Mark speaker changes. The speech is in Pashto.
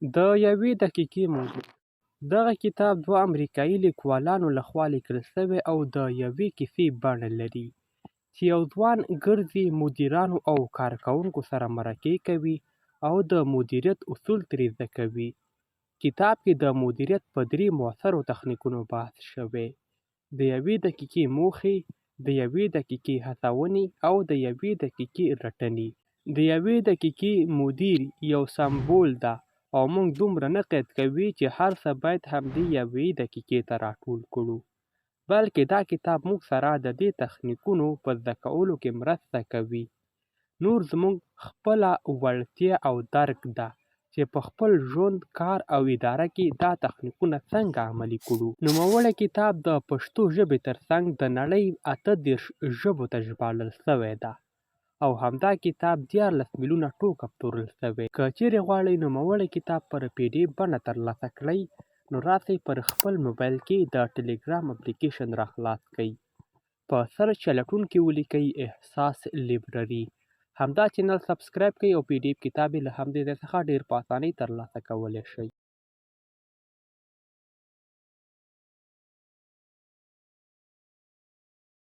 Speaker 1: د یوې دقیقې مدیر دغه کتاب دوه امریکایي لیکوالانو لخوا لیکل شوی او د یوې کیسې بڼه لري چې یو ځوان ګرځي، مدیرانو او کارکوونکو سره مرکې کوي او د مدیریت اصول ترې زده کوي. کتاب کې د مدیریت په درې موثرو تخنیکونو بحث شوی: د یوې دقیقې موخې، د یوې دقیقې هڅونې او د یوې دقیقې رټنې. د یوې دقیقې مدیر یو سمبول ده او موږ دومره نه قید کوي چې هر څه باید همدې یوې دقیقې ته راټول کړو، بلکې دا کتاب موږ سره د دې تخنیکونو په زده کولو کې مرسته کوي. نور زموږ خپله وړتیا او درک ده چې په خپل ژوند، کار او اداره کې دا تخنیکونه څنګه عملي کړو. نوموړی کتاب د پښتو ژبې ترڅنګ د نړۍ 38 ژبو ته ژباړل شوی ده او همدا کتاب 13 میلیونه ټوکه پلورل شوی. که چیرې غواړئ نوموړی کتاب پر پي ډي اېف بڼه ترلاسه کړئ، نو راسئ پر خپل موبایل کې د ټیلیګرام اپلیکیشن را خلاص کړئ، په سرچ یا لټون کې ولیکئ احساس لیبرري، همدا چینل سبسکرایب کړئ او پي ډي اېف کتاب یې له همدې ځای څخه ډېر په اسانۍ ترلاسه کولی شئ.